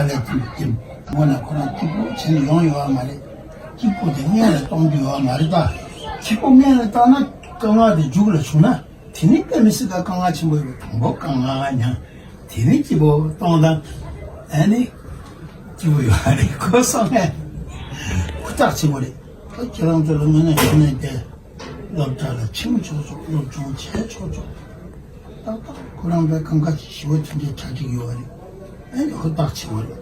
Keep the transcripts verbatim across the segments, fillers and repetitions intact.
ལས་དེ་དེ་ངོ་ན་ཁོ་རང་སྐྱིད་པོ་བྱས་ནས་ཡོང་ཡོད་པ་མ་རེད། སྐྱིད་པོ་དེ་སྔོན་ལ་གཏོང་རྒྱུ་ཡོད་པ་མ་རེད་ད། སྐྱིད་པོ་སྔོན་ལ་བཏང་ན་དཀའ་ངལ་དེ་མཇུག་ལ་བྱུང་ན། དེ་ནི་དཔེ་མི་སྲིད་ཀ་དཀའ་ངལ་ཆེན་པོ་ཡོད། དང་པོ་དཀའ་ངལ་མྱངས། དེ་ནི་སྐྱིད་པོ་གཏོང་དང་། ཨ་ནི་སྐྱིད་པོ་ཡོད་རེད། ཁོ་སོང་ངས་ཧུར་ཐག་ཆེན་པོ་རེད། ད་ཁྱེད་རང་ཚོ་ལ་དངོས་གནས་ཡོང་ནས་དེ་སློབ་གྲྭ་ལ་ཕྱིན་ཆོག་ཆོག་སློབ་སྦྱོང་བྱས་ཆོག་ཆོག་ཏག་ཏག་ཁོ་རང་པའི་གང་ག་ཞི་བ་དེ་འདྲའི་གྲ་སྒྲིག་ཡོད་རེད། ཨ་ནི་ཧུར་ཐག་ཆེན་པོ་རེད།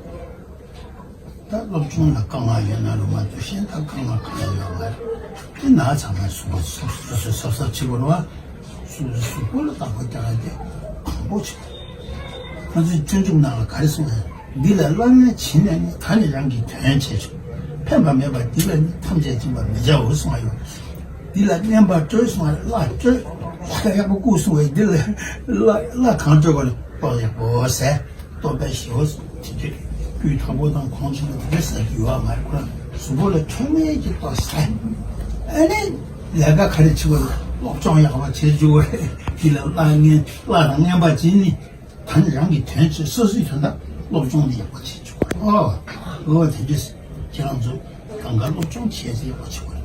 ད་སློབ་སྦྱོང་ལ་དཀའ་ངལ་ཡོད་ན་རུ་མ་གཏོགས་གཞན་དག་དཀའ་ངལ་གང་ཡང་ཡོད་མ་རེད། དེ་ན་ཚང་མ་གཟུགས་པོ་སོབ་སོབ་སོབ་སོབ་བྱེད་དགོས་རེད་བ། གཟུགས་གཟུགས་པོ་ལ་བདག་པོ་རྒྱག་ཡ་དེ་གང་པོ་ཆེ། ང་ཚོའི་སྤྱོད་འཇུག་ནང་ལ་ག་རེ་གསུངས་ཡ། འདི་ལ་སླ་ངན་བྱིན་ནས་ནི། ད་ནི་རང་གི་དོན་བྱེད་ཆོག་ཕན་པ་མེད་པ་འདི་ལ་ནི། ཐམས་ཅད་སྦྱིན་པར་མི་བྱའོ་གསུངས་ཡོད། འདི་ལ་རྔན་པ་སྤྲོད་གསུངས་པ་རེད། བླ་སྤྲོད། བླ་ཡག་པོ་བསྐུར་གསུངས་པ་རེད། འདི་ལ་བླ་བླ་གང་སྤྲོད་པ་རེད། བློ་ཡག་པོ་ཟེར། སྟོབས་པའི་ཞི་བ་དེ་འདྲ་སྤུས་དག་པོ་དང་གོང་ཆེན་པོ་དེ་འདྲ་ཟེར་གྱི་ཡོད་མ་རེད། ཁོ་རང་གཟུགས་པོ་ལ་ཐོན་མེད་ཀྱི་ལྟོ་ཟ། ཨ་ནི་ལས་ཀ་ག་རེ་བྱེད་པ་རེད། སློབ་སྦྱོང་ཡག་པོ་བྱེད་རྒྱུ་རེད། འདི་ལ་བླ་རྔན་བླ་དང་རྔན་པ་སྦྱིན་ནི། ད་ནི་རང་གི་དོན་བྱེད། སོ་སོའི་དོན་དག་སློབ་སྦྱོང་དེ་ཡག་པོ་བྱེད་ཆོག་ཨོ་ཨོ་དེ་འདྲ་ཁྱེད་རང་ཚོ་གང་ག་སློབ་སྦྱོང་བྱས་ཚེ་ཡག་པོ་བྱེད་དགོས་རེད།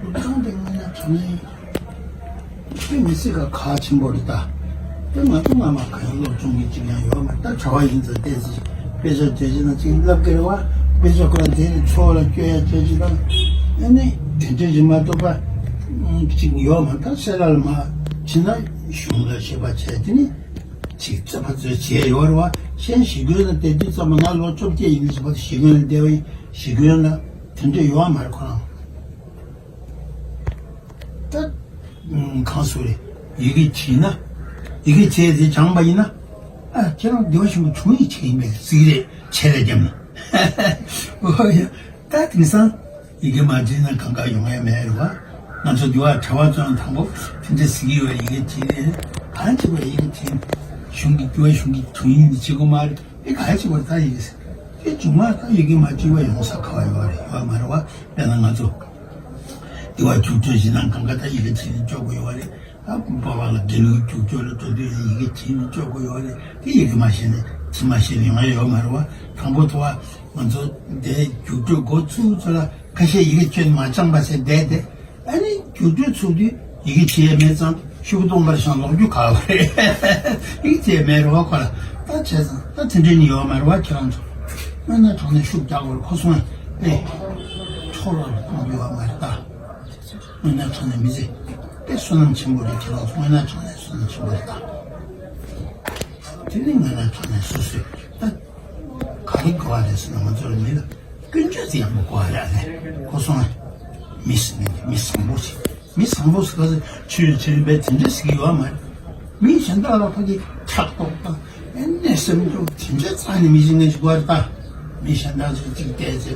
སློབ་སྦྱོང་དེ་དངོས་གནས་དྲང་གནས་དཔེ་མི་སྲིད་ཀ་ཁག་ཆེན་པོ་རེད་ད། དཔེ་ང་ཚོ་སྔ་མ་གང་ཡང་སློབ་སྦྱོང་གི་གཅིག་ཡང་ཡོད་མ་རེད། ད་གྲྭ་པ་ཡིན་ཙང་བལྟས་ཚེ་དཔེ་ཆ་བྱས་ཀྱི་ན་ཅིག་བསླབ་ཀྱི་རེད་བ། དཔེ་ཆ་ཁོ་རང་དེ་ནས་འཚོ་བ་ལ་སྐྱོན་ཡ་བྱས་ཀྱི་དང་། ཨ་ནི་དེ་འདྲ་ཞིག་མ་གཏོགས་པ་ཅིག་ཡོད་མ་རེད། ད་སེ་ར་ལ་མ་ཕྱིན་ན་གཞུང་ལ་ཞེས་པ་བྱས་དེ་ནི། ཅིག་རྩོད་པ་རྩོད་བྱས་ཡོད་རེད་བ། གཞན་ཞི་རྒོལ་ལ་བསྡད་དུས་ཙམ་པ། ང་ལོ་བཅོ་བརྒྱད་ཡིན་ཟེར་བ་དེ་ཞི་རྒོལ་ལ་བསྡད་པ་ཡིན། ཞི་རྒོལ་ལ་དེ་འདྲ་ཡོད་མ་རེད་ཁོ་རང་། ད་གང་སུ་རེད། ཡི་གེ་བྲིས་ན། ཡི་གེ་བྲིས་དེ་སྦྱངས་པ་ཡིན་ན། ཨ་ཁྱེད་རང་བདེ་བ་ཆེན་པོ་དྲུང་ཡིག་ཆེ་ཡིན་པས་ཟིག་རེད། ཆེ་རེད་རྒྱབ་ན། ཨོ་ཡ། ད་དེང་སང་ཡི་གེ་མ་བྲིས་ན་གང་ག་ཡོང་ཡ་མེད་རེད་བ། ང་ཚོ་འདི་བ་གྲྭ་པ་ཚོ་ཡང་དང་པོ་དེ་འདྲ་ཟེར་གྱི་ཡོད། ཡི་གེ་བྲིས་ནས་གང་བྱེད་པ། ཡི་གེ་བྲིས་གཞུང་གི་འདི་བ་གཞུང་གི་དོན་ཡིན་ནི་བྱེད་དགོས་མ་རེད། དེ་གང་བྱེད་པ་ད་ཡི་གེ་ཟེར། དེ་མཇུག་མ་ད་ཡི་གེ་མ་བྲིས་པ་ཡོང་ས་ག་བ་ཡོད་རེད། ཡོད་མ་རེད་བ། དཔེར་ན་ང་ཚོ་འདི་བ་རྒྱུགས་སྤྲོད་བྱེད་ན་གང་ག་ད་ཡི་གེ་བྲིས་ནས་འཇོག་དགོས་ཡོད་རེད། ཨ་ཁུ་པ་བ་ལ་དགེ་ལུགས་རྒྱུགས་སྤྲོད་ལ་འགྲོ་དུས་ཡི་གེ་བྲིས་ནས་འཇོག་དགོས་ཡོད་རེད། དེ་ཡི་གེ་མ་ཤེས་ནས་བྲིས་མ་ཤེས་ནས་ཡོང་ཡ་ཡོད་མ་རེད་བ། དང་པོ་དུ་བ་ང་ཚོ་དེ་རྒྱུགས་སྤྲོད་འགོ་ཚུགས་ཚོད་ལ་ཁ་ཤས་ཡི་གེ་ཁྱོན་མ་སྦྱངས་པ་བྱས་བསྡད་དེ། ཨ་ནི་རྒྱུགས་སྤྲོད་ཚུགས་དུས་ཡི་གེ་བྲིས་ཡ་མེད་ཙང་ཤོག་བུ་སྟོང་པར་བཞག་ལོག་རྒྱུ་ག་བ་རེད། ཡི་གེ་བྲིས་ཡ་མེད་རེད་བ་ཁོ་ལ། ད་བྱས་ཙང་ད་དེ་འདྲའི་ནི་ཡོད་མ་རེད་བ། ཁྱེད་རང་ཚོ་དངོས་གནས་དྲང་གནས་ཤུགས་རྒྱག་དགོས་རེད། ཁོ་སོང་ཨེ་འཕྲོ་བརླག་གཏོང་རྒྱུ་ཡོད་མ་རེད་ད། དངོས་གནས་དྲང་གནས་མི་ཚེ་དཔེ་བསོད་ནམས་ཆེན་པོ་རེད། ཁྱེད་རང་ཚོ་དངོས་གནས་དྲང་གནས་བསོད་ནམས་ཆེན་པོ་རེད་ད། དེ་ནི་དངོས་གནས་དྲང་གནས་སོ་སོས་ད་ག་རེ་དགོས་པ་རེད་ཟེར་ན། ང་ཚོ་ལ་མི་ལ་ཀུན་སྤྱོད་ཅིག་ཡག་པོ་དགོས་པ་རེད། ཨ་ནི་ཁོ་སོང་ཨ། མི་ཟེར་ནས་མི་བཟང་པོ་ཞིག་མི་བཟང་པོ་ཟེར་ག་ཚོད་ཆོས་ཆེན་པས་དེ་འདྲ་ཟེར་གྱི་ཡོད་མ་རེད། མི་གཞན་དག་ལ་ཕ་གི་ཕྲག་དོག་དང་། ཨེ་ནས་སེམས་སྐྱོ་དེ་འདྲ་རྩ་ནས་མི་བྱེད་མཁན་ཞིག་དགོས་རེད་ད། མི་གཞན་དག་ཚོས་ཅིག་བལྟས་ཚེ་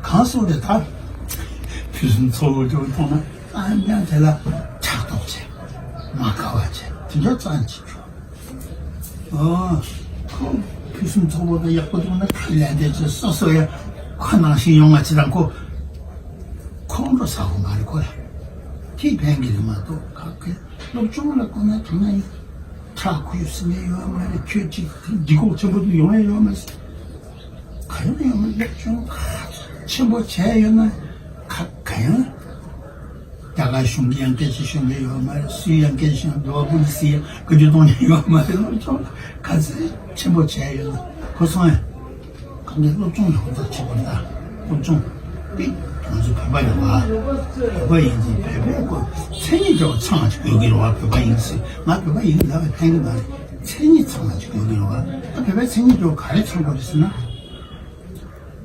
གང་སོང་རེད་ད། ཕུན་སུམ་ཚོགས་པོ་འགྲོ་མཐོང་ན་ཨ་ནི་དེ་ལ་ཕྲག་དོག་བྱེད། མ་དགའ་བ་བྱེད། དེ་འདྲ་རྩ་ནས་བྱེད་ཆོག་ཨོ། ཁོ་ཕུན་སུམ་ཚོགས་པོ་དང་ཡག་པོ་འདུག་ན་ཁོའི་ལན་དེ་ཚོ་སོ་སོ་ཡ་ཁོ་ནང་བཞིན་ཡོང་བ་ཅི་དང་ཁོ། ཁོང་ཁྲོ་ཟ་བོ་མ་རེད་ཁོ་ལ། དེ་ཕན་གི་རེད་མ་གཏོགས་ག་གི། སློབ་སྦྱོང་ལ་དགོངས་ན་དྲང་གནས་ཡིན། ཁྲག་ཁུ་ཡོད་སྲིད་ནས་ཡོད་མ་རེད། ཁྱོད་ཅིག་འདི་ཁོག་ཆེན་པོ་དུ་ཡོང་ཡ་ཡོད་མ་རེད། ག་ཡོང་ཡོད་མ་རེད། སློབ་སྦྱོང་ཆེན་པོ་བྱས་ཡོད་ན་ག་ག་ཡང་རྒྱ་གར་གཞུང་གི་ཡང་སྐད་ཆ་ཤོད་མཁན་ཡོད་མ་རེད། སུའི་ཡང་སྐད་ཆ་ཤོད་མཁན་འདུག་པོ་ལི་སི་ཡང་སྐད་ཆ་གཏོང་མཁན་ཡོད་མ་རེད། སློབ་སྦྱོང་ལ་ག་ཚད་ཆེན་པོ་བྱས་ཡོད་ན་ཁོ་སོང་ཡ། གང་གི་སློབ་སྦྱོང་ལ་ཧུར་ཐག་བྱེད་དགོས་ལ། སློབ་སྦྱོང་དེ་ང་ཚོ་བོད་པ་ཡིན་པ། བོད་པ་ཡིན་ཚེ་བོད་པའི་སྐོར་མཚན་ཉིད་འདྲ་བ་ཚང་བ་ཅིག་དགོས་ཀྱི་རེད་བ། བོད་པ་ཡིན་ཟེར་ང་བོད་པ་ཡིན་ལབ་པའི་ཕན་གྱི་མ་རེད། མཚན་ཉིད་ཚང་བ་ཅིག་དགོས་ཀྱི་རེད་བ། ད་བོད་པའི་མཚན་ཉིད་འདྲ་བ་ག་རེ་ཚང་དགོས་རེད་ཟེར་ན།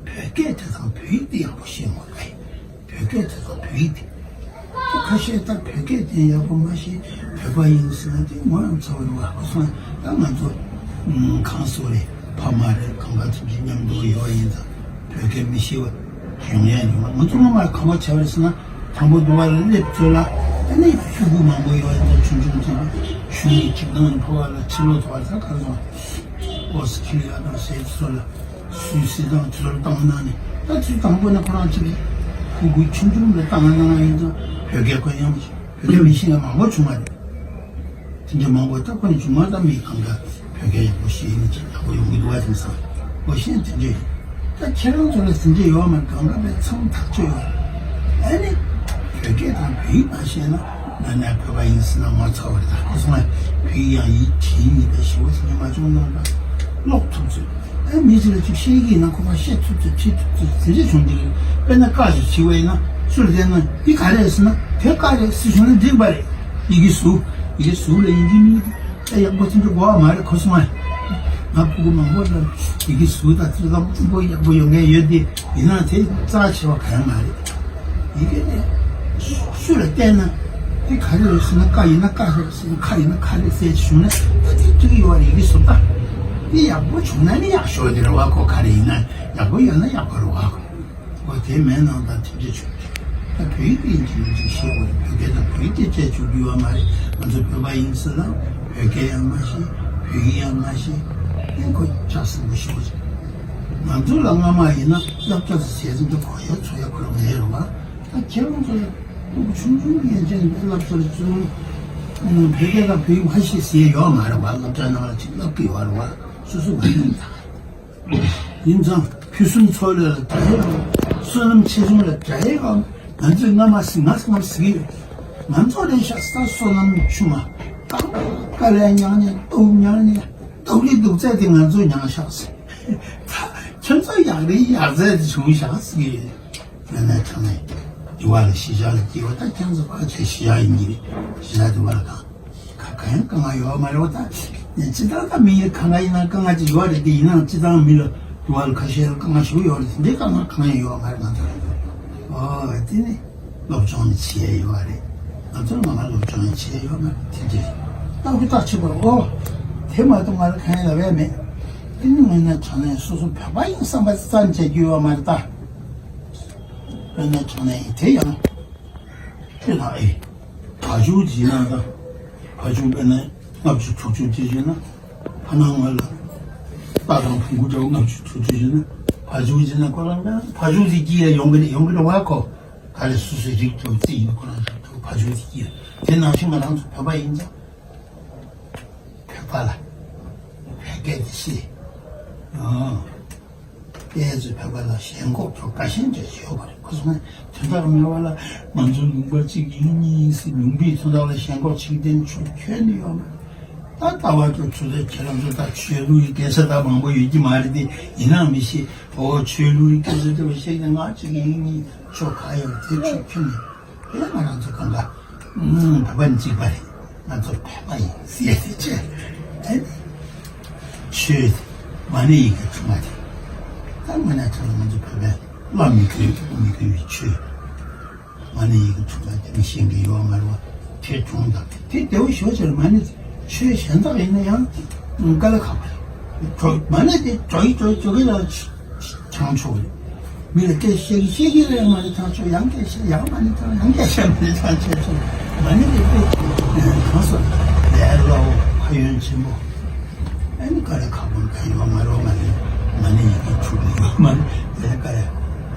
བོད་སྐད་དེ་དང་བོད་ཡིག་དེ་ཡག་པོ་ཤེས་དགོས་རེད། བོད་སྐད་དེ་དང་བོད་ཡིག་དེ། ཁ་ཤས་ད་བོད་སྐད་དེ་ཡག་པོ་མ་ཤེས། བོད་པ་ཡིན་ཟེར་ན་དེ་ངོ་ཡང་ཚ་བོ་རེད་བ། ཁོ་སོང་ད་ང་ཚོ་གང་སོ་རེད། ཕ་མ་རེད། གང་ག་ཐུག་གི་མཉམ་དུ་ཡོད་ཡིན་ད། བོད་སྐད་མི་ཤེས་པ་ཡོང་ཡ་ཡོང་བ། ང་ཚོ་སྔོན་མ་གང་པ་བྱས་པ་རེད་ཟེར་ན། དང་པོ་འདུ་བ་ལ་སླེབས་ཚོད་ལ་ཨ་ནི་ཕྲུ་གུ་མང་པོ་ཡོད་ཡིན་ད། ཆུང་ཆུང་ཚོ་གཞུང་གི་ཅིག་ནང་འཕོ་བ་ལ་ཕྱི་ལོགས་ཐོག་ལ་ད་ག་རེ་སོང་ཨོ་སི་ཁི་ལི་ཡ་དང་ཟེར་ཚོ་ལ། སུད་སི་དང་དེ་ཚོར་བཏང་གནང་ནས། ད་ཚུར་དང་པོ་ནས་ཁོ་རང་ཚོ་གི་ཕྲུ་གུ་ཆུང་ཆུང་ལ་བཏང་གནང་ཡིན་ཙང་བོད་སྐད་ཁོ་ཡང་བོད་སྐད་མི་ཤེས་མཁན་མང་པོ་བྱུང་བ་རེད། དེ་འདྲ་མང་པོ་ད་ཁོ་ནས་བྱུང་བ་ད་མི་གང་ག་བོད་སྐད་ཡག་པོ་ཤེས་ནས་ཅིག་ཡག་པོ་ཡོང་གི་འདུག་བ། དེང་སང་ འོ་ཤེས་དེ་འདྲ་ཡོད། ད་ཁྱེད་རང་ཚོ་ལ་དེ་འདྲ་ཡོད་མ་རེད། གང་ག་པའི་མཚམས་ཐག་ཆོད་ཡོད། ཨ་ནི་བོད་སྐད་དང་བོད་ཡིག་མ་ཤེས་ན་ང་ནས་བོད་པ་ཡིན་ཟེར་ན་ངོ་ཚ་བ་རེད། ད་ཁོ་ཚོ་ལ་བོད་ཡིག་ཡང་ཡིག་དྲན་ཡིན་པའི་ཞེ་པོ་དེ་འདྲ་མ་བྱུང་གནང་དང་། ཀློག་ཐུབ་ཚོད། ཨ་མི་ཚོ་ལ་ཅིག་བཤད་ཀྱི་ཡིན་ན་ཁོ་པ་བཤད་ཐུབ་ཚོད་བྲིས་ཐུབ་ཚོད་དེ་འདྲ་བྱུང་འདི་རེད། དཔེར་ན་བཀའ་ཞིག་བྲིས་པ་ཡིན་ན་སུ་ལ་བསྟན་ན་འདི་ག་རེ་རེད་ཟེར་ན་དེ་བཀའ་རེད་ཟེར་བྱུང་ན་འགྲིག་པ་རེད། ཡི་གེ་གཟུགས། ཡི་གེ་གཟུགས་ལ་ཡིན་གྱི་མིན་གྱི། ད་ཡག་པོ་ཐིམ་གྱི་གོ་བ་མ་རེད་ཁོ་སོང་ང་། ང་ཕྲུ་གུ་མང་པོ་ལ་ཡི་གེ་གཟུགས་དང་ཚུལ་ལམ་ཕྲུ་གུ་ཡག་པོ་ཡོད་མཁན་ཡོད་དེ། ཡིན་ན་དེ་རྩ་ཆེ་བ་གང་ཡང་མ་རེད། ཡི་གེ་ནས་སུ་ལ་བལྟས་ན་དེ་ག་རེ་རེད་ཟེར་ན་ཀ་ཡིན་ན་ཀ་རེད་ཟེར་ན་ཁ་ཡིན་ན་ཁ་རེད་ཟེར་བྱུང་ན་ད་དེ་འགྲིག་ཡོད་རེད། ཡི་གེ་གཟུགས་དང་དེ་ཡག་པོ་བྱུང་ན་ནི་ཡག་ཤོས་དེ་རེད་བ། ཁོ་ག་རེ་ཡིན་ན་ཡག་པོ་ཡོད་ན་ཡག་པོ་རེད་བ། ཁོ། འོ་དེ་མེད་ནང་དང་ཐེབས་ཆེ་བྱུང་། ད་བོད་ཡིག་དེ་ཡིན་གཅིག་མིན་གཅིག་ཤེས་དགོས་རེད། བོད་སྐད་དང་བོད་ཡིག་དེ་བཅས་བཅུག་རྒྱུ་ཡོད་མ་རེད། ང་ཚོ་བོད་པ་ཡིན་ཟེར་ན་བོད་སྐད་ཡང་མ་ཤེས། བོད་ཡིག་ཡང་མ་ཤེས། ཨེ་ཁོ་ཆགས་སྲིད་པ་ཞུ་བ་ཅིག་ང་ཚོ་ལ་སྔ་མ་ཡིན་ན་སློབ་གྲྭ་ཟེར་ཟིན་དུ་གོ་ཡ་ཚོ་ཡ་ཁོ་རང་མེད་རུང་བ། ད་ཁྱེད་རང་ཚོ་ལ་སློབ་ཆུང་ཆུང་ཡན་ཆད་ནས་སློབ་གསོ་ལ་བརྩོན། བོད་སྐད་དང་བོད་ཡིག་མ་ཤེས་ཟེར་ཡོད་མ་རེད་བ། སློབ་གྲྭ་ནང་ལ་ཅིག་སློབ་ཀྱི་ཡོད་རེད་བ། སོ་སོ་མ་ཡིན་ད། ཡིན་ཙང་ཕུན་སུམ་ཚོགས་ལས་ལ་དགྲ་ཡི་རང་། བསོད་ནམས་ཆེ་ཆུང་ལ་དགྲ་ཡི་རང་། ང་ཚོས་སྔ་མ་ཟིག་ང་ཚོ་སྔ་མ་ཟིག་ཡོད། ང་ཚོ་ལས་ཤག་ས་བསོད་ནམས་ཆུང་མ། རྐང་པ་ལས་མྱངས་ནས་སྡུག་མྱངས་ནས་སྡུག་གི་སྡུག་ཚད་དེ་ང་ཚོས་མྱངས་ཤག་ཟེར། ད་ཁྱོད་ཚོ་ཡག་རེད་ཡག་ཚད་དེ་བྱུང་ཤག་ཟེར་གི་ཡོད། ང་ནས་ཁྱོད་ནས་འགྱུར་བ་ལ་གཞིས་ཆགས་ལ་སྐྱེ་བ་ད་ཁྱོད་ཚོ་ཕལ་ཆེར་གཞིས་ཆགས་ཡིན་གྱི་རེད། གཞིས་ཆགས་དེ་བ་ལ་གང་། ཁ་ཁ་ཡང་དཀའ་ངལ་ཡོད་མ་རེད་བ། ད་སྤྱི་བཏང་ད་མི་ཡི་གང་ག་ཡིན་ན་དཀའ་ངལ་ཅིག་ཡོད་རེད་དེ། ཡིན་ནའང་སྤྱི་བཏང་མི་ལ་དུ་བ་ལ་ཁ་ཤས་ལ་དཀའ་ངལ་ཞིག་ཡོད་རེད། དེ་འདྲའི་དཀའ་ངལ་གང་ཡང་ཡོད་མ་རེད་ང་ཚོ་ལ། ཨོ་དེ་ནི་སློབ་སྦྱོང་ནི་བྱེད་ཡ་ཡོད་རེད། ང་ཚོ་ང་མ་སློབ་སྦྱོང་ནི་བྱེད་ཡ་ཡོད་མ་རེད། དེ་འདྲའི་རྟག་ཏུ་རྟག་ཆེ་བར་ཨོ་དེ་མ་གཏོགས་ང་ལ་གང་ཡང་ལབ་ཡ་མེད། དེ་ནི་ངོས་ནས་དྲང་ནས་སོ་སོ་བོད་པ་ཡིན་བསམ་པ་ཙམ་བྱེད་རྒྱུ་ཡོད་མ་རེད་ད། ངོས་ནས་དྲང་ནས་དེ་ཡང་། ཁྱོད་ལ་ཨེ། བ་ཕྱུགས་ཀྱི་ནང་དང་། བ་ཕྱུགས་དཔེར་ན་ལྔ་བཅུ་དྲུག་ཅུ་ཅིག་བྱས་ན། ཕ་ནང་ང་ལ་རྟ་དང་བོང་གུ་འདྲ་བོ་ལྔ་བཅུ་དྲུག་ཅུ་བྱས་ན། བ་ཕྱུགས་ཀྱི་ནང་ཁོ་རང་ལ་བ་ཕྱུགས་ཀྱི་སྐྱིད་ལ་ཡོང་གི་རེད་ཡོང་གི་རེད་བ་ཁོ། ག་རེ་སོ་སོའི་རིགས་དྲུག་རྩིས་ཡིན་ཁོ་རང་རིགས་དྲུག་བ་ཕྱུགས་ཀྱི་སྐྱིད་ལ། དེ་ནང་བཞིན་ང་རང་ཚོ་བོད་པ་ཡིན་ཙང་། བོད་པ་ལ་བོད་སྐད་དེ་ཤེས། ཨང་། ཨེ་ཙི་བོད་པ་ལ་ཞེན་ཁོག་ཚོ་དགའ་ཞེན་བྱས་ཡོད་པ་རེད། ཁོ་ཚོ་ནི་དོན་དག་མེད་པ་ལ་ང་ཚོ་ལུང་པ་གཅིག་ཡིན་གཉིས་ཡིན་ཟེར་ལུང་པའི་དོན་དག་ལ་ཞེན་ཁོག་བྱེད་ཀྱི་བསྡད་ན་ཆོག་ཁྱོན་ནས་ཡོད་མ་རེད། ད་ལྟ་བ་ཚོ་ཚོ་ཚོ་ཁྱེད་རང་ཚོ་ད་ཆོས་ལུགས་ཀྱི་སྐད་ཆ་ད་མང་པོ་ཡོད་ཀྱི་མ་རེད་དེ། ཡིན་ནའང་མི་ཤེས། ཨོ་ཆོས་ལུགས་ཀྱི་སྐད་ཆ་དེ་བ་བཤད་ཀྱི་ང་གཅིག་ཡིན་གཉིས་ཆོག་ག་ཡོད་དེ་ཆོག་ཁྱོན་ནས། དེ་ང་རང་ཚོ་གང་ག་ཨུམ་བོད་པ་གཅིག་པ་རེད། ང་ཚོ་བོད་པ་ཡིན་ཟེར་ཏེ་བྱས། ཨེ་ཆོས་མ་ཎི་ཡི་གེ་དྲུག་མ་དེ། ད་ང་ནས་ཁྲ་ལ་ང་ཚོ་བོད་པའི་བླ་མི་དགོས་མི་དགོས་པའི་ཆོས། མ་ཎི་ཡི་གེ་དྲུག་མ་དེ་མི་ཤེས་མཁན་ཡོད་མ་རེད་བ། དེ་དྲུང་དང་དེ་བདེ་བོ་ཞོ་ཆེར་མ་ཎི་ཆོས་གཞན་དག་ཡིན་ན་ཡང་དཀའ་ལས་ཁག་པ་རེད། མ་ཎི་དེ་འགྲོ་ཡི་འགྲོ་ཡི་འགྲོ་གི་ལ། བྱང་ཆུབ་རེད། མི་ལ་སྐད་བཤད་ཀྱི་བཤད་ཀྱི་རེད། མ་ཎི་བྱང་ཆུབ་ཡང་སྐད་བཤད་ཡང་མ་ཎི་བྱང་ཡང་སྐད་བཤད་མ་ཎི་བྱང་ཆུབ་ཆུབ་མ་ཎི་དེ་དཔེ་གང་སོ་ལས་སླ་བོ་ཕན་ཡོན་ཆེན་པོ། ཨ་ནི་དཀའ་ལས་ཁག་པོ་གང་ཡོད་མ་རོགས་མ་ནི་མ་ཎི་ཡི་གེ་དྲུག་ཡོད་མ་རེད། དེ་ལས་དཀའ་ལས་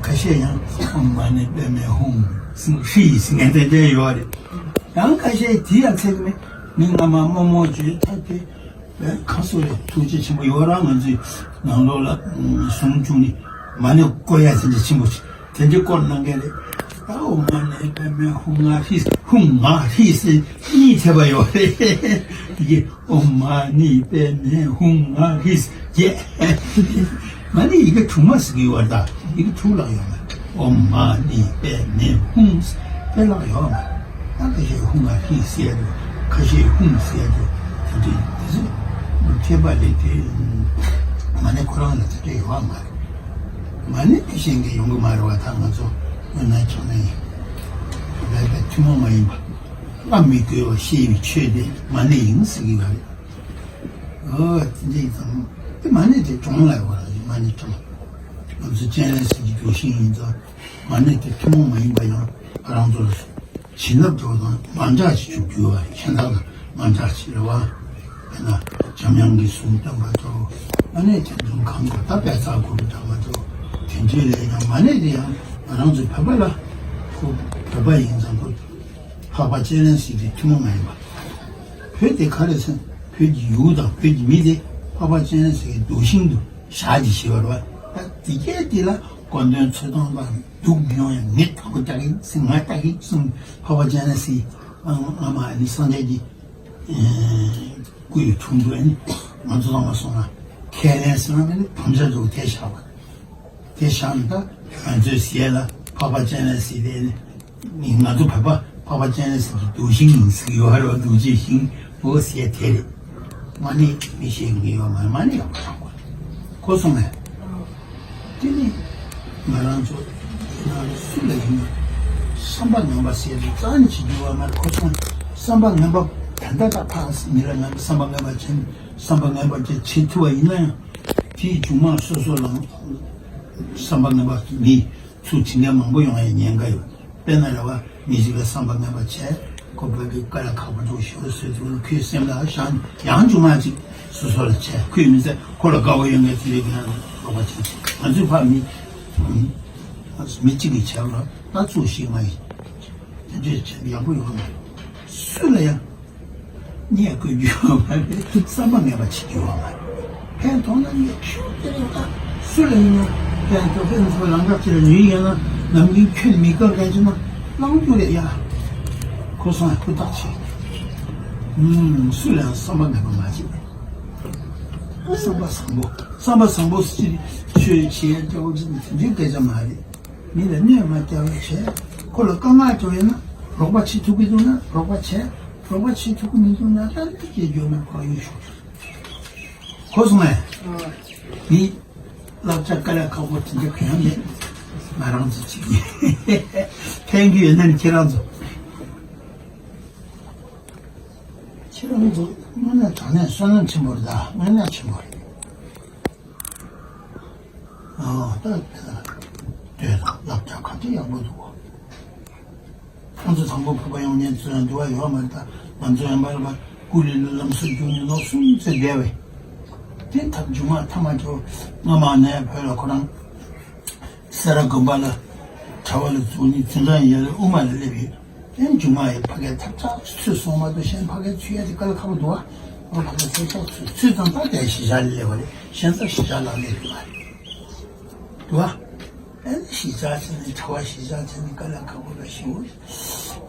ཁ་ཤས་ཡང་ཨོཾ་མ་ཎི་པདྨེ་ཧཱུྃ་ཧྲཱིཿ་ཟེར་མཁན་དེ་འདྲ་ཡོད་རེད། ཡང་ཁ་ཤས་དེ་ཡང་ཚད་མེད་མི་སྔ་མ་རྨོ་མོ་བརྗོད་ཐབས་དེ། ཨེ་གང་སོ་རེད། ཐུགས་རྗེ་ཆེན་པོ་ཡོད་རང་ང་ཚོའི་ནང་ལོགས་ལ་ཨུམ་གསུང་བྱུང་ནི་མ་ཎི་བསྐོར་ཡ་དེ་འདྲ་ཆེན་པོ་ཞིག་དེ་འདྲ་བསྐོར་གནང་མཁན་རེད། ད་ཨོཾ་མ་ཎི་པདྨེ་ཧཱུྃ་ཧྲཱིཿ་ཧཱུྃ་ཧྲཱིཿ་ཟེར་གཉིས་ཐེབས་པ་ཡོད་རེད། དེ་གི་ཨོཾ་མ་ཎི་པདྨེ་ཧཱུྃ་ཧྲཱིཿ་བརྒྱད། མ་ཎི་ཡི་གེ་དྲུག་མ་ཟེར་གི་ཡོད་རེད། ད་ཡི་གེ་དྲུག་ལ་ཡོད་མ་རེད། ཨོཾ་མ་ཎི་པདྨེ་ཧཱུྃ་དེ་ལ་ཡོད་མ་རེད། ད་ཁ་ཤས་ཧཱུྃ་ཧྲཱིཿ་ཟེར་ཡ་འདུག་ཁ་ཤས་ཧཱུྃ་ཟེར་ཡ་འདུག་དེ་འདྲའི་དེ་ཚོ་ཐེབས་པ་ལས་དེ་མ་ཎི་ཁོ་རང་ལ་དེ་འདྲ་ཡོད་མ་རེད། མ་ཎི་དེ་ཤེས་མཁན་ཡོང་གི་མ་རེད་བ། ད་ང་ཚོ་དངོས་གནས་དྲང་གནས་ཡིན་ལས་པའི་ཐུན་མོང་མ་ཡིན་པ་བླ་མི་དགོས་པ་ཤེས་པའི་ཆོས་དེ་མ་ཎི་ཡིན་ཟེར་གི་ཡོད་རེད། ཨོ་དེ་འདྲ་ཡིན་ཙང་དེ་མ་ཎི་དེ་གྲོང་ལ་ཡོད་རེད། མ་ཎི་གྲོང་ང་ཚོ་སྤྱན་རས་གཟིགས་ཀྱི་གདུལ་ཞིང་ཡིན་ཙང་མ་ཎི་དེ་ཐུན་མོང་མ་ཡིན་པ་ཡང་རང་ཚོར་བྱིན་རླབས་འགྲོ་དང་མ་འདྲ་ཞིག་བྱུང་རྒྱུ་བ་གཞན་དག་དང་མ་འདྲ་ཞིག་རེད་བ། དཔེར་ན་འཇམ་དབྱངས་ཀྱི་གསུང་བཏོན་པ་ཚོ་ཨ་ནི་དེ་འདུན་གང་དགོས་ད་དཔལ་རྩ་དགུ་རུ་དྲངས་པ་ཚོ་དེ་འདྲའི་ལས་ཀྱང་མ་ཎི་དེ་ཡང་ང་རང་ཚོའི་བོད་པ་ལ་ཁོ་བོད་པ་ཡིན་ཙང་ཁོ་འཕགས་པ་སྤྱན་རས་གཟིགས་ཀྱི་ཐུན་མོང་མ་ཡིན་པ། བོད་དེ་ག་རེ་ཟེར་བོད་ཀྱི་ཡུལ་དང་བོད་ཀྱི་མི་དེ་འཕགས་པ་སྤྱན་རས་གཟིགས་ཀྱི་གདུལ་ཞིང་དུ། ཞག་གཅིག་ཞིག་བར་བ། ད་དེ་གས་དེ་ལ་སྐུ་མདུན་ཚོད་ཐོང་དང་སྡུག་མི་ཡོང་ཡང་ངས་དང་པོ་ལྟ་གི་སེམས། ང་ལྟ་གི་སེམས། འཕགས་པ་སྤྱན་རས་གཟིགས། ཨ་མ་ནི་སངས་རྒྱས་ཀྱི་སྐུའི་དྲུང་དུ་ནི་ང་ཚོ་ཚང་མ་སོང་ན་ཁས་ལེན་ཟེར་ན་ནི་དམ་བཅའ་འདུག་དེ་བཞག་པ། དེ་བཞག་ན་ད་ང་ཚོའི་ཟས་ལ་འཕགས་པ་སྤྱན་རས་གཟིགས་དེ་ནི། ང་ཚོ་བོད་པ་འཕགས་པ་སྤྱན་རས་གཟིགས་ཀྱི་གདུལ་ཞིང་ཡིན་ཟེར་གྱི་ཡོད་རེད་བ། གདུལ་བྱའི་ཞིང་འོ་ཟེར་དེ་རེད། མ་ཎི་མི་ཤེས་མཁན་ཡོད་མ་རེད། མ་ཎི་ཡག་པོ་བགྲང་དགོས། གོ་སོང་ངས། དེ་ནི་ང་རང་ཚོ་ཡིན་ན་སུ་ལ་ཡིན་ན་བསམ་པ་ངན་པ་ཟེར་དུས་རྩ་ནས་བྱེད་རྒྱུ་ཡོད་མ་རེད། གོ་སོང་། བསམ་པ་ངན་པ་ད་ལྟ་ད་ཕར་མི་ལ་ངན་པ་བསམ་པ་ངན་པ་བྱེད། བསམ་པ་ངན་པ་བྱེད་བྱེད་ཐུབ་པ་ཡིན་ན་ཡང་དེའི་མཇུག་མ་སོ་སོ་ལ་བསམ་པ་ངན་པ་མི། ཚུར་བྱེད་མཁན་མང་པོ་ཡོང་ཡའི་ཉེན་ཁ་ཡོད། དཔེར་ན་རེ་བ་མི་གཅིག་ལ་བསམ་པ་ངན་པ་བྱས། ཁོ་བོད་ཀྱི་དཀའ་ལས་ཁག་པོ་འདུག་ཞུ་ཟེར་དུས་ཁོའི་སེམས་ལ་བཞག་ཡང་མཇུག་མ་གཅིག་སོ་སོ་ལ་བྱས། ཁོས་མི་ཚེ་ཁོ་ལ་དགའ་བོ་ཡོད་མཁན་དེ་འདྲའི་གི་ཡང་རོགས་པ་བྱེད། ང་ཚོའི་ཕ་མི་མི་གཅིག་གི་ཆེད་ལ་ད་ཚུར་ཞིག་མ་ཡིན། དེ་འདྲའི་བྱས་ཡག་པོ་ཡོང་མ་རེད། སུ་ལ་ཡང་། ངས་བཀོད་རྒྱུ་ཡོད་མ་རེད། བསམ་པ་ངན་པ་བྱེད་རྒྱུ་ཡོད་མ་རེད། ཕན་ཐོགས་ན་ངས་ཁྱོད་དེ་རེད་ད། སུ་ལ་ཡིན་ན་ཕན་ཐོགས། ཕན་ཐོགས་ལམ་ཁ་ཅིག་ལ་ཉུལ་ཡོད་ན་ནམ་རྒྱུན་ཁྱོད་མི་དགའ་མཁན་ཅིག་ན་བླང་རྒྱུ་རེད་ཡ། ཁོ་སང་ཧུར་ཐག་བྱེད། ཨུམ། སུ་ལ་ཡང་བསམ་པ་ངན་པ་མ་བྱེད། བསམ་པ་བཟང་པོ། བསམ་པ་བཟང་པོ་ཟེར་ཆོས་བྱེད་སྐྱོ་བོ་ཟེར་དེ་འདྲའི་སྐད་ཆ་མ་རེད། མི་ལ་གནོད་མ་བསྐྱལ་བ་བྱས། ཁོ་ལ་དཀའ་ངལ་བྱུང་ཡོད་ན་རོགས་པ་བྱེད་ཐུབ་ཀྱི་འདུག་ན་རོགས་པ་བྱས། རོགས་པ་བྱེད་ཐུབ་ཀྱི་མི་འདུག་ན་ད་ལྟ་སྐྱེ་རྒྱུ་མེད་པར་ཡོད་ཤོག། གོ་སོང་ངས། མི་བསླབ་བྱ་དཀའ་ལས་ཁག་པོ་དེ་འདྲ་གང་ཡང་མེད། ང་རང་ཚོ་གཅིག་ཡིན། ཕན་གྱི་ཡོད་ན་ནི་ཁྱེད་རང་ཚོ། ཁྱེད་རང་ཚོ་དངོས་གནས་དྲང་གནས་བསོད་ནམས་ཆེན་པོ་རེད། ད་དངོས་གནས་ཆེན་པོ་རེད། ཨ་ད་དེ་ལ་ལྟོས་དང་། བསླབ་བྱ་ག་ཚོད་ཡག་པོ་འདུག་གོ། ཁོང་ཚོ་དང་པོ་བོད་པ་ཡོང་མཁན་ཚོས་འདུལ་བ་ཡོད་མ་རེད། ད་ང་ཚོ་ཡང་མ་རེད་པ། ཀུ་ལི་ལ་ལམ་སྲོལ་རྒྱུགས་ནས་ལོ་གསུམ་ཙམ་བསྡད་པས། དེ་ཐབས་མཇུག་མ་ཐ་མ་ཁྱོད་སྔ་མ་ནས་བོད་ལ་ཁོ་རང་སེ་ར་དགོན་པ་ལ་གྲྭ་པ་ལ་འཛུལ་ནས་དེ་འདྲ་ཡིན་ལ་དབུ་མ་ལ་སླེབས་ཡོད། དེ་མཇུག་མ་ཡི་ཕ་གའི་ཐབ་ཚགས་ཚུད་སོང་མ་གཏོགས་གཞན་ཕ་གའི་ཚུད་ཡ་དེ་དཀའ་ལས་ཁག་པོ་འདུག་ཨ། ཨོ་ཕ་གའི་ཐབ་ཚགས་ཚུད་ཚུད་ཙང་ད་དེ་གཞིས་ཆགས་ལ་སླེབས་པ་རེད། གཞན་ས་གཞིས་ཆགས་ལ་སླེབས་ཡོད་མ་རེད། འདུག་ཨ། ཨེ་གཞིས་ཆགས་ཆེ་ནས་གྲྭ་པ་གཞིས་ཆགས་ཆེ་ནས་དཀའ་ལས་ཁག་པོ་ལ་ཞེ་པོ་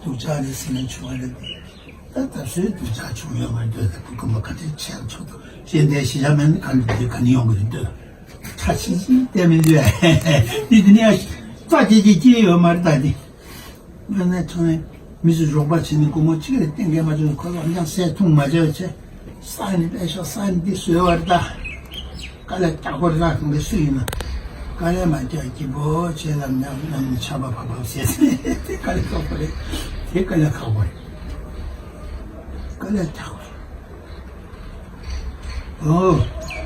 སྡུག་ཅག་རེད་ཟེར་ནས་བྱུང་བ་རེད་དེ། ད་ད་གཟོད་སྡུག་ཅག་བྱུང་ཡོད་མ་རེད་འདོད། ད་ཁུ་ཀུ་མ་ག་དེ་བྱས་ཆོག་ཏུ་གཞན་དེ་གཞིས་ཆགས་མེད་ན་ག་ནས་དེ་ག་ནས་ཡོང་གི་རེད་འདོད། ཁྲ་ཆི་ཆི་བལྟས་མི་འདུག་ཨ། འདི་དེ་ནས་རྩ་སྐྱེ་སྐྱེ་སྐྱེ་ཡོད་མ་རེད་ད་དེ། ང་ནས་ཚོ་ནས་མི་ཚོས་རོགས་པ་བྱས་ནས་སྒོར་མོ་གཅིག་རེ་སྟོན་མཁན་མ་བྱུང་། ཁོ་རང་ཀྱང་ཟས་འཐུང་མ་བྱས་བྱས་ས་ནས་པད་ཤག་ས་ནས་འདི་བཟོས་བར་ད་དཀའ་ལས་རྒྱག་པར་ད་གང་གི་སུ་ཡིན་ན་དཀའ་ལས་མ་རྒྱག་སྐྱིད་པོ་བྱས་ལ་ཉམས་ཉམས་ནས་ཆར་པ་ཕབ་ཕབ་བྱས་ཏེ་དཀའ་ལས་ཁག་པོ་རེད། དེ་དཀའ་ལས་ཁག་པོ་རེད། དཀའ་ལས་རྒྱག་པ་རེད། ཨོ།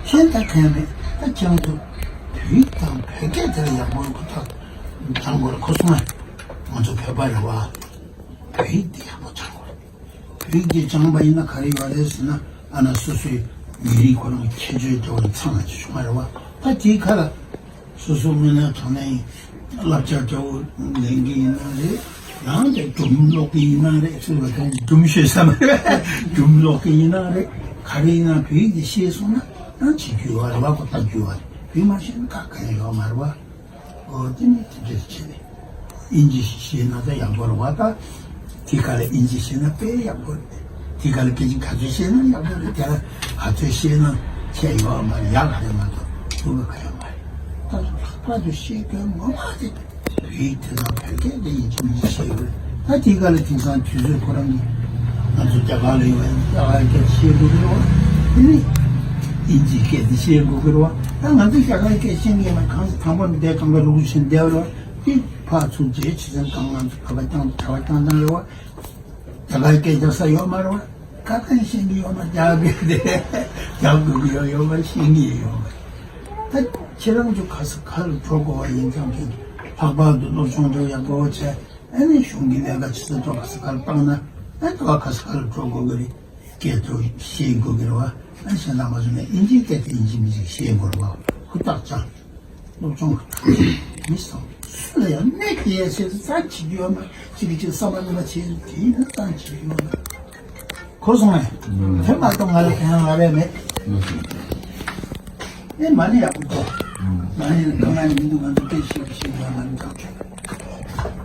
གཞན་ད་གང་ཡང་མེད། ད་ཁྱེད་རང་ཚོ་བོད་ཡིག་དང་བོད་སྐད་དེ་ལ་ཡག་པོ་ཁོ་ཐག་སྦྱང་དགོས་རེད། གོ་སོང་ང་། ང་ཚོ་བོད་པ་རེད་བ། བོད་ཡིག་འདི་ཡག་པོ་སྦྱང་དགོས་རེད། བོད་ཡིག་འདི་སྦྱངས་པ་ཡིན་ན་ག་རེ་ཡོད་རེད་ཟེར་ན། ཨ་ན་སོ་སོའི་མི་རིགས་ཁོ་རང་ཁྱད་ཆོས་འདྲ་བོ་ཚང་ན་ཅི་བྱུང་བ་རེད་བ། ད་དེའི་ཁ་ལ། སོ་སོ་དངོས་གནས་དྲང་གནས་བསླབ་བྱ་འདྲ་བོ་ལེན་གྱི་ཡིན་ན་རེད། ཡང་དེ་སྒྲུང་ཀློག་གི་ཡིན་ན་རེད། ཚུལ་བ་དང་སྒྲུང་ཤོད་ས་མ་རེད། སྒྲུང་ཀློག་གི་ཡིན་ན་རེད། ག་རེ་ཡིན་ན་བོད་ཡིག་དེ་ཤེས་སོང་ན་ཡང་བྱེད་རྒྱུ་ཡོད་རེད་བ། ཁོ་ལྟ་རྒྱུ་ཡོད་རེད། བོད་ཡིག་མ་ཤེས་ན་ཁག་གང་ཡང་ཡོད་མ་རེད་བ། ཨོ་དེ་ནི་དེ་འདྲ་བྱས་ནས་ཨིན་ཇི་ཤེས་ན་ད་ཡག་པོ་རེད་བ། ད་དེ་ག་ལ་ཨིན་ཇི་ཤེས་ན་དཔེ་ཡག་པོ་རེད། དེ་ག་ལ་སྐད་ཆ་ག་ཚོད་ཤེས་ན་ཡག་པོ་རེད། དེ་ལ་ག་ཚོད་ཤེས་ན་ཁྱད་ཡོད་མ་རེད། ཡག་ག་རེད་མ་གཏོགས་སྡུག་པ་ག་ཡོད་མ་རེད། ད་ལྷག་པར་དུ་ཤེས་དགོས་ངོ་མ་དེ་བོད་ཡིག་དེ་དང་བོད་སྐད་དེ་ཡིན་གཅིག་མིན་གཅིག་ཤེས་དགོས། ད་དེ་ག་ལ་དེང་སང་དུས་ཚོད་ཁོ་རང་གི་ང་ཚོ་རྒྱ་གར་ལ་ཡོད་པའི་རྒྱ་གར་སྐད་ཤེས་དགོས་ཀྱི་རེད་བ། དེ་ནི་ཨིན་ཇིའི་སྐད་དེ་ཤེས་དགོས་ཀྱི་རེད་བ། ད་ང་ཚོ་རྒྱ་གར་སྐད་ཤེས་མཁན་ལ་གང་ས་དང་པོ་ནས་བསྡད་གང་ག་རུ་ཁུ་ཆེན་བསྡད་པ་རེད་བ། དེ་ཕར་ཚུར་རྗེས་ཆེ་ཆེན་དང་ང་ཚོ་བོད་པ་རྐྱང་གྲྭ་པ་རྐྱང་རྐྱང་རེད་བ། རྒྱ་གར་སྐད་རྒྱག་ས་ཡོད་མ་རེད་བ། ཁ་ཁ་ཤེས་ཀྱི་ཡོད་མ་རེད། རྒྱག་དགོས་ཀྱི་རེད། རྒྱག་དགོས་ཀྱི་ཡོད་ཡོད་མ་རེད། ཤེས་ཀྱི་ཡོད་མ་རེད། ད་ཁྱེད་རང་ཚོ་ག་ས་ག་ལ་འགྲོ་དགོས་པ་ཡིན་ཙང་གི་ལྷག་པར་དུ་སློབ་སྦྱོང་འདྲ་ཡག་པོ་བྱས། ཨ་ནི་གཞུང་གི་ལས་ཀ་ཇི་ལྟར་འགྲོ་ག་ས་ག་ལ་བཏང་ན་ཨ་ནི་ད་ག་ས་ག་ལ་འགྲོ་དགོས་ཀྱི་རེད། སྐད་དུ་ཤེས་དགོས་ཀྱི་རེད་བ། ཨ་གཞན་དག་མ་བཟོས་ན་ཨིན་ཇིའི་སྐད་དེ་ཨིན་ཇི་མི་ཞིག་ཤེས་དགོས་རེད་བ། ཧུར་ཐག་སྦྱང་། སློབ་སྦྱོང་མི་སོང་སུ་ལ་ཡང་གནོད་སྐྱེལ་ཡ་ཆེད་དུ་རྩ་བྱེད་རྒྱུ་ཡོད་མ། གཅིག་གིས་གཅིག་བསམ་པ་ནོར་བ་བྱེད་དུས་ན་རྩ་བྱེད་རྒྱུ་ཡོད་མ། གོ་སོང་ངས། དེ་མ་གཏོགས་ང་ལ་གང་ཡང་ལབ་ཡ་མེད། ཨེ་མ་ཎི་ཡག་པོ་འདུག་མ་ཎི་ལ་དཀའ་ངལ་མི་འདུག་ང་ཚོ་དཔེ་ཤེས་པ་ཤེས་པ་མ་ཎི་དྲག་ཆོག་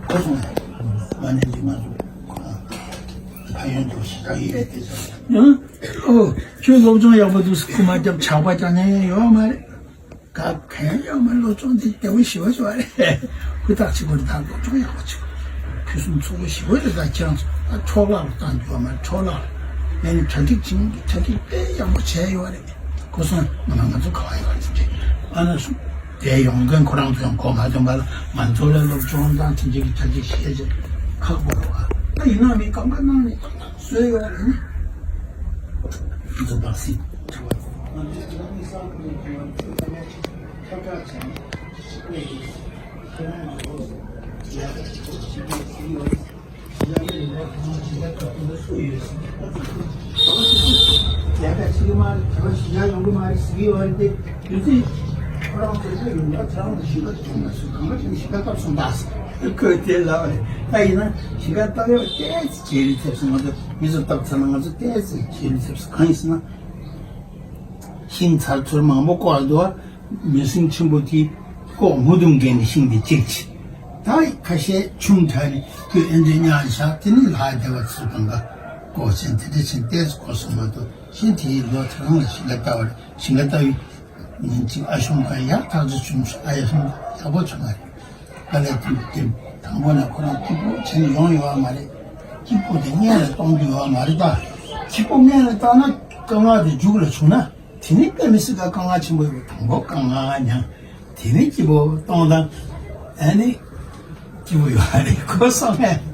གོ་སོང་ཡ། མ་ཎི་འདི་ང་ཚོ་ཕན་ཡོན་འདུག་ཞེ་དྲག་ཡོད་རེད་དེ་ཚོ། ཨོ། ཁྱོད་སློབ་སྦྱོང་ཡག་པོ་འདུག་ཁུ་མ་རྒྱབ་ཇག་པ་རྒྱག་མཁན་ཡོད་མ་རེད། ག་གན་ཡོད་མ་སློབ་སྦྱོང་འདི་བདེ་བོ་ཞེ་པོ་ཞིག་རེད། ཧུར་ཐག་བྱེད་དགོས་རེད། ད་སློབ་སྦྱོང་ཡག་པོ་བྱེད་དགོས། ཕུན་སུམ་ཚོགས་པོ་ཞེ་པོ་རེད། ད་ཁྱེད་རང་ཚོ་ད་འཕྲོ་བརླག་ལ་བཏང་རྒྱུ་ཡོད་མ་རེད། འཕྲོ་བརླག་ལ་ངས་ནི་གྲ་སྒྲིག་བྱེད་གྲ་སྒྲིག་དཔེ་ཡག་པོ་བྱས་ཡོད་རེད། གོ་སོང་། ང་ང་ཚོ་ག་བ་ཡོད་རེད་ཟེར་ཨ་ན་སུ། དེ་ཡོང་མཁན་ཁོ་རང་ཚོ་ཡང་གོ་མ་ཐོན་པ་ལ་ང་ཚོ་ལ་སློབ་སྦྱོང་དང་དེ་འདྲ་གི་གྲ་སྒྲིག་བྱས་ཚེ་ཁག་པོ་རེད་བ། ད་ཡིན་ནའང་མི་སྐབས་འགའ་གནང་ནས་ཏག་ཏག་བཟོས་ཡོད་རེད་ནི། ང་ཚོ་སྦག་སྲིད་བྲི་བ། ང་ཚོ་ཁྱེད་རང་གི་བསམ་བློ་ནས་བྲི་བ་ཁྱོད་ཀྱི་ཁྱབ་བསྒྲགས་བྱས་ནས་ཁྱེད་རང་གི་ཡག་ག་ཅིག་ཡོད་ཟེར་གྱི་ཡོད་རེད། ཡ་ད་ཕྱི་མ་རེད། དེ་བ་ཞི་ཡ་ཡོང་གི་མ་རེད་ཟེར་གྱི་ཡོད་རེད་དེ། དུས་ཚོད་ཁོ་རང་ཚོ་ཚོ་ཡོང་ན་ཚང་མ་ཞི་ག་བྱུང་མ་སོང་། གང་ག་ཅིག་ཞི་ག་བཏབ་སོང་ད་ཟེར་ཁོས་དེ་ལབ་རེད། ད་ཡིན་ན་ཞི་ག་བཏབ་ཡོད་ཏོག་ཙམ་བྱས་རིས་ཐེབས་སོང་། ང་ཚོ་མི་ཚོ་བཏབ་ཚར་ན་ང་ཚོ་ཏོག་ཙམ་བྱས་རིས་ཐེབས་སོང་། གང་ཡིན་ཟེར་ན། ཤིང་ཚར་ཚུར་མང་པོ་བཀོག་འདུག་མུན་སེལ་ཆེན་པོ་དེ་བཀོག་མུ་དུམ་བརྒལ་ནས་ཤིང་དེ་གཅིག་བྱས། ད་ཁ་ཤས་ཆུང་དྲགས་ནས་ཁོས་ཨེ་འདྲའི་གཉའ་བཞག་དེ་ནི་ལྷག་བསྡད་པ་ཚུར་གང་ག་བཀོག་ཆེན་དེ་འདྲ་ཆེན་ཏོག་ཙམ་བཀོག་སོང་མ་གཏོགས། ཤིང་དེའི་ལོ་ཐ་རང་ལ་ཞིང་ཁ་བཏབ་པ་རེད། ཞིང་ཁ་བཏབ་ཡོད་ངན་གཅིག་ཨ་ཞུང་ག་ཡག་ཐག་ཆོད་བྱུང་ཨ་ཡ་ཞུང་ཡག་པོ་བྱུང་བ་རེད། དཀའ་ལས་ཐུག་དེ་དང་པོ་ནས་ཁོ་རང་སྐྱིད་པོ་བྱས་ནས་ཡོང་ཡོད་བ་མ་རེད། སྐྱིད་པོ་དེ་སྔོན་ལ་གཏོང་རྒྱུ་ཡོད་བ་མ་རེད་ད། སྐྱིད་པོ་སྔོན་ལ་བཏང་ན་དཀའ་ངལ་དེ་མཇུག་ལ་བྱུང་ན། དེ་ནི་དཔེ་མི་སྲིད་ཀ་དཀའ་ངལ་ཆེན་པོ་ཡོད་པ། དང་པོ་དཀའ་ངལ་མྱངས། དེ་ནི་སྐྱིད་པོ་གཏོང་དང་། ཨ་ནི་སྐྱིད་པོ་ཡོད་རེད་གོ་སོང་ངས།